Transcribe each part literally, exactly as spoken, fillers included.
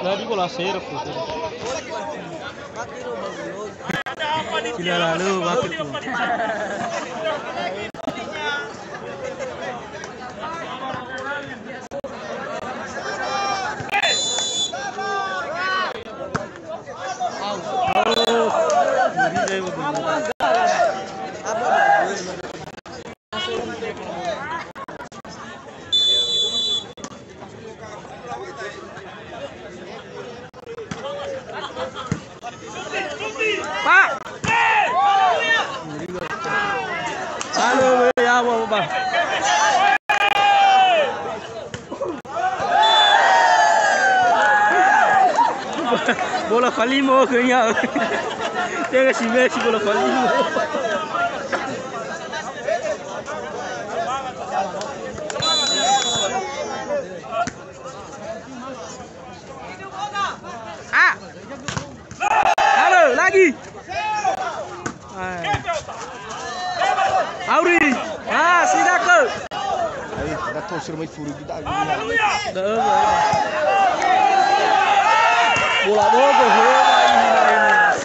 Lagi bola serep tuh. Sila lalu, waktu itu. Pak. Halo, ya, Bapak. Bola falimo khönia. Tenga si Messi bola falimo. Ah. Halo, lagi. Ah. Auri. Ah, sidake'ö. Ai, ada to sir mai furi kita. Da'ö, da'ö. Bola bogo, he,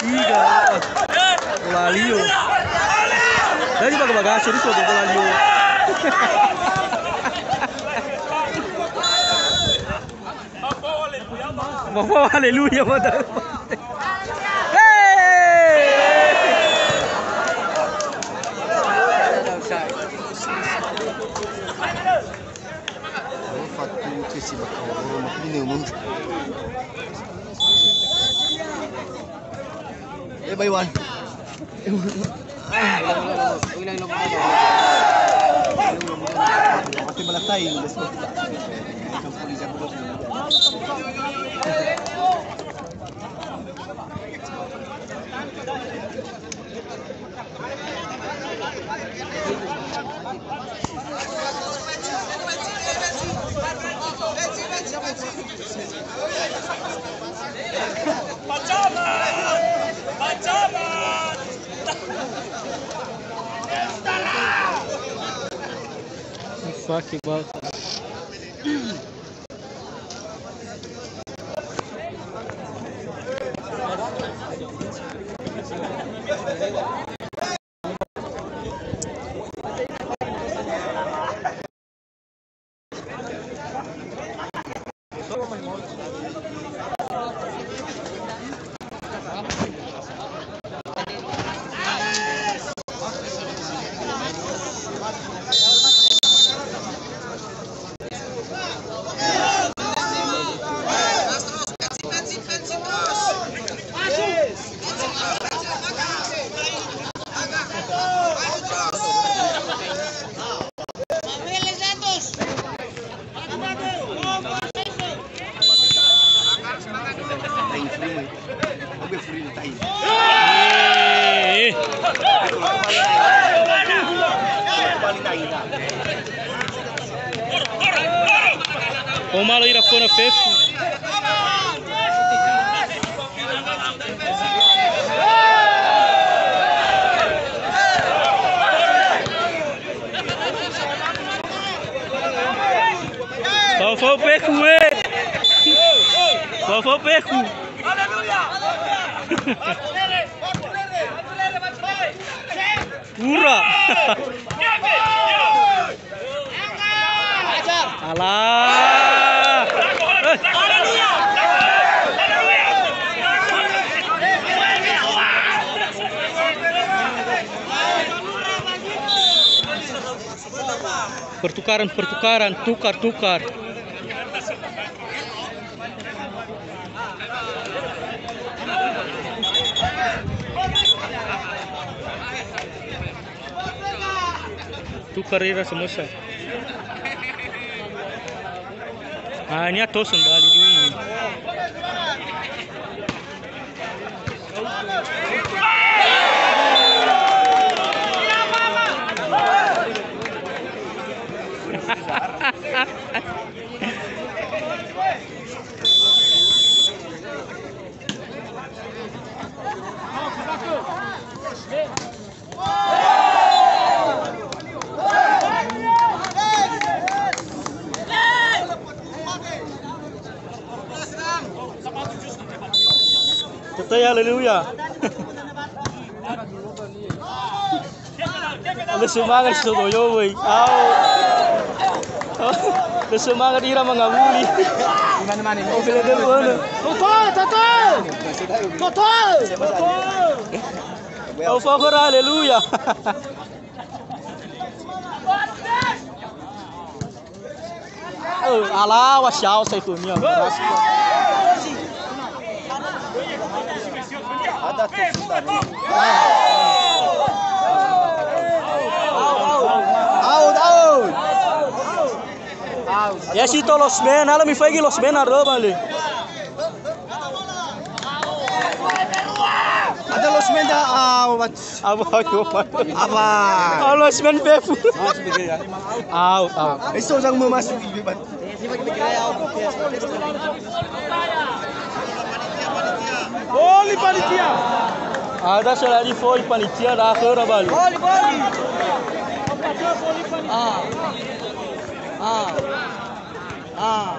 siga. Bola lio. Jadi baga-baga, serius, bola lio. Mafao haleluya, mada. Hey! Fatu kesi bakal orang makin nemu. Eh, Baywan. Fucking welcome. Omalo ira föna fefu. Fao-fao peku, eh. Fao-fao peku. Ura. Alah. Eh. Pertukaran, pertukaran, tukar, tukar. Tukar ira semua. Ah, ini atos kembali dulu. Haleluya. Lö semangat si Sodoyo, wöi. Au. Lö semangat ira mangawuli. Totoe, totoe. Totoe. Au, fa khöra, haleluya. Eh, alawa siao sai khönia. Out, out. Ya, si to losmen, halo mifaigi losmen arö bale. Ada losmen da, ah, Apa? Apa? Losmen fefu. Au, au. Iso sang memasuk ibe ban. Oli panitia. Ada selalu foi panitia dah ke rabalu. Oli, oli. Ah. Ah. Ah.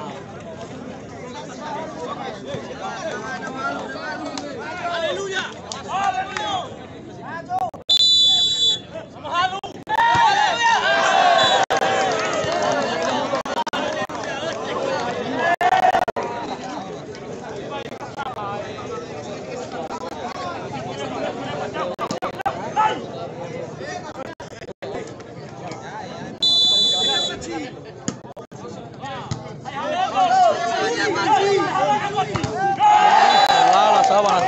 Lala, sabar.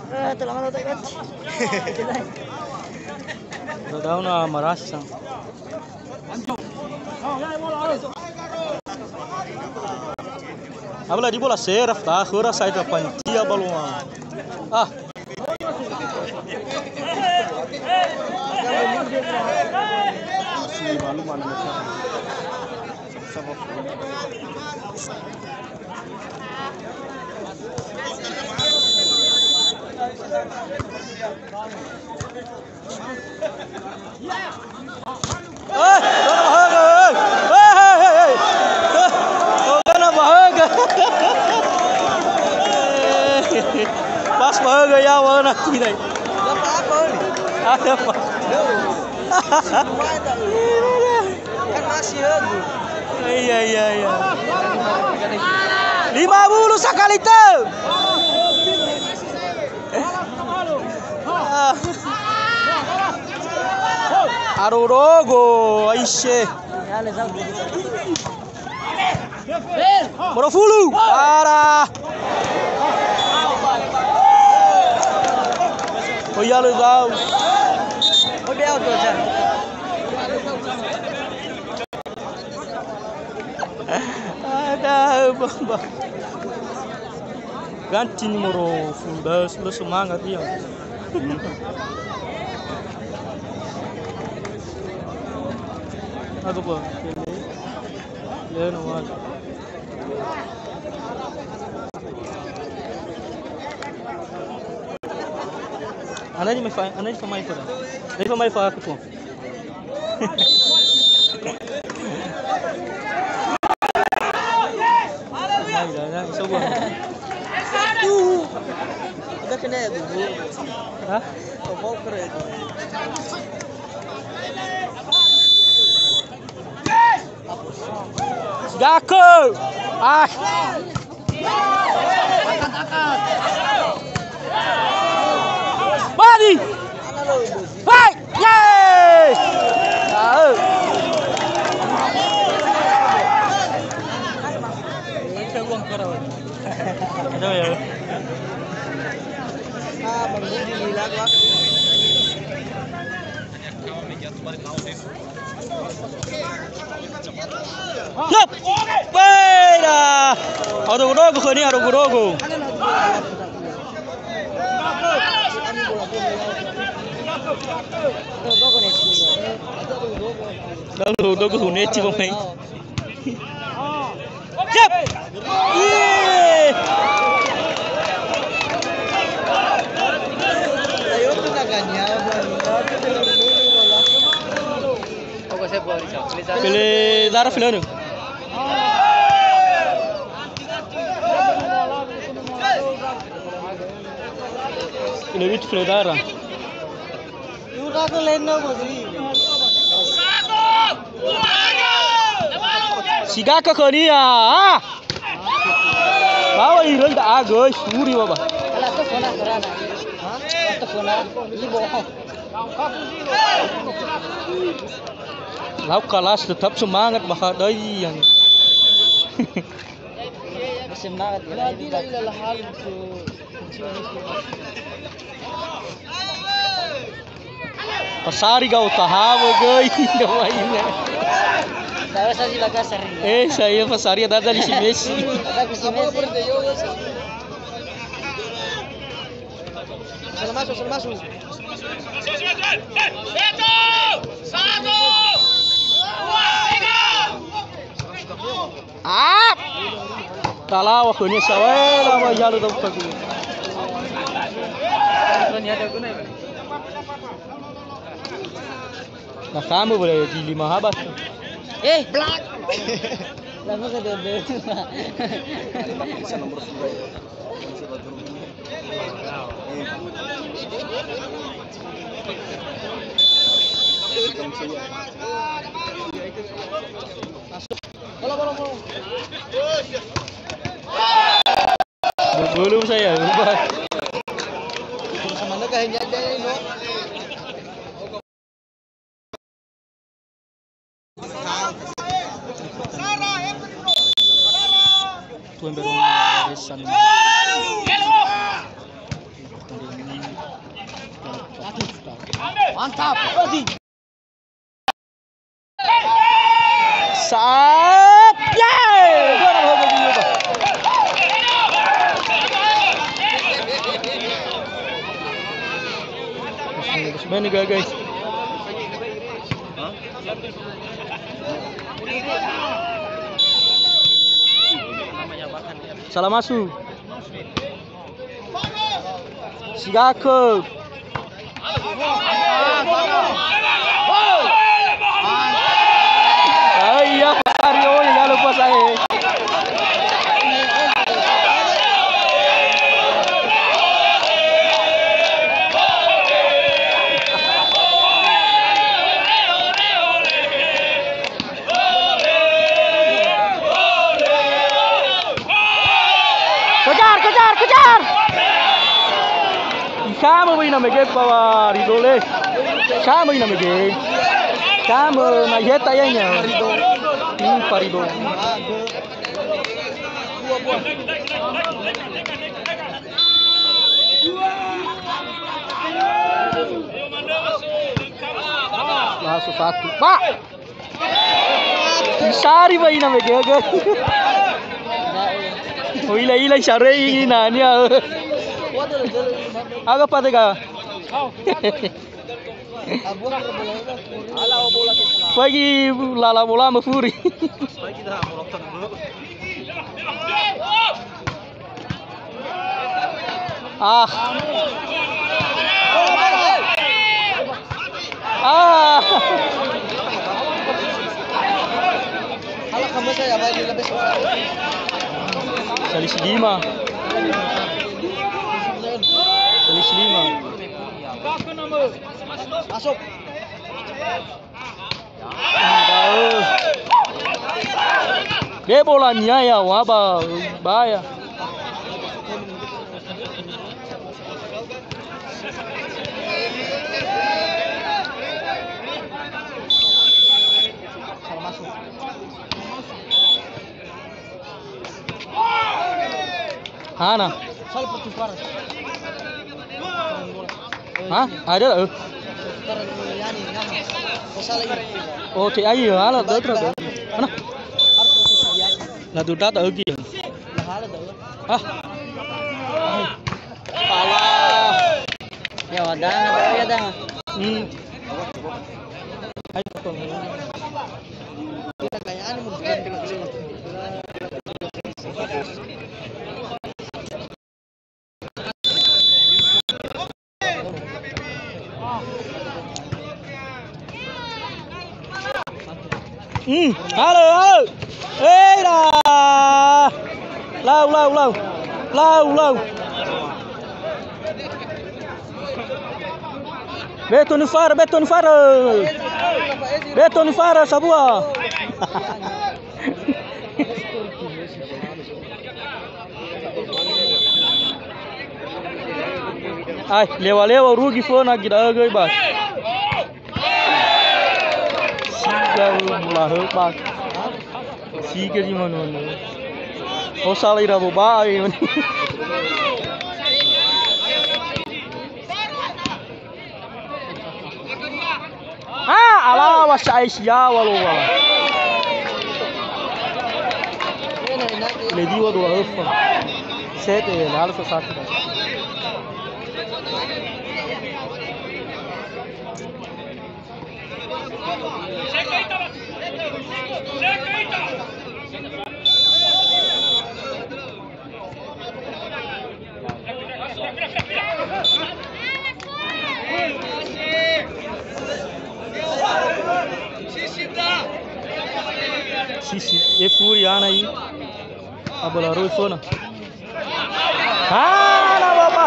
Eh, telah mana tak ganti. Udah tahu na marasa. Abla di bola seraf ta khöra sai ta panitia balua. Ah. Eh, gana bahögö, eh. Eh, eh, eh, eh. Eh, oh, gana bahögö. Pas bahögö ya, wala na kui dai. Apa-apa, Oli? Ada apa? Kan masih aku. Iya, iya, iya. Lima puluh sekali tuh. Arodogo, aise. Morofulu. Ara. Oh, iya, lu tahu. Ada, Bamba. Ganti nomoro fulu, lö semangat ia. Aku apa? Lö nomor. Ana ni mai fa, ana ni fa mai fa. Ni fa mai fa aku po. Udah kena ya, Gugu. Hah? Kau mau keren. Gakö. Ah. Bali. Hai. Yeay. Tahu. Ada ya. Ah, Bang Budi bilang, Bang. Yap! Beda! Arodogo-dogo khönia, arodogo-dogo. Arodogo-dogo khönia, pemain. Siap. Ih. Pele darah, pele anu. Ina wit Fredara. Siga ke khönia, ha? Bawa iröi da agöi, suri, baba. Lau kalas tetap semangat, bahadai yang. Semangat, ya. Pasari gau tahawa göi, gawainya. Saya, saya silakan sering. Eh, saya pasari ada dari si Messi. Ada si Messi. Salah masuk, salah masuk. Satu, dua, tiga. Ah! Talawa khönia sawaela wa yalo dau tagu. Na kamu boleh di lima habat. Eh, blak. Langsung ke dede. Belum saya, lupa. Tuan Baron Resan. Mantap. Saat, yeay! Main nih, guys. Salah masuk. Siga ke. Aiya, Fahri, oh, ya lupa saya. Kejar, kejar, kejar! Sama wina mege bawa Ridho le. Sama wina mege. Sama na iheta ya nya. Hmm, Pak Ridho. Langsung satu. Pak! Isari ba ina mege, ge. Oh, ila, ila, isarei ina, nia. Aga pate ga. Pagi lala bola mafuri. Ah. Ah. Selisih lima. Selisih lima. Masuk. Be bola nia ya, wa ba, ba ya. Hana? Hah? Ada, eh? Oh, cek aja, hana, ada, ada. Mana? Nah, tuh, ada lagi. Hah? Alah. Ya, wadah, ada, ya, dah. Hmm. Hmm, halo, halo. Hei, dah. Lau, lau, lau. Lau, lau. Beto nufara, beto nufara. Beto nufara sabua. Ai, lewa-lewa rugi fona gida'ö göi ba. Siga mulahö ba. Siga zi manu-manu. Oh, sala ira boba'a. Ah, alawa sa'ae si yaŵa lowa. Lediwa dua öfa. Sete, lalu sesatu. Sisi, e furi ana i. Abala rui fona. Hana baba.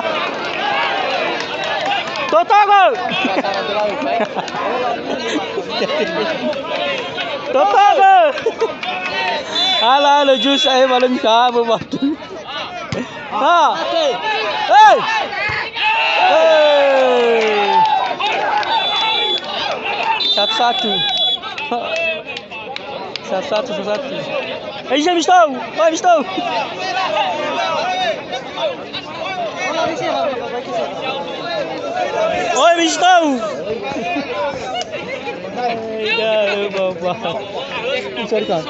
Totogo. Totogo. Ala, ala, jus, eh, malam sabu batu. Ha. Hei. Hei. Satu-satu. Satu-satu, satu-satu. Eh, bisa, bisa tahu. Wah, bisa tahu. Oi, bisa tahu. Eh, dah, eh, baba. Cari kan.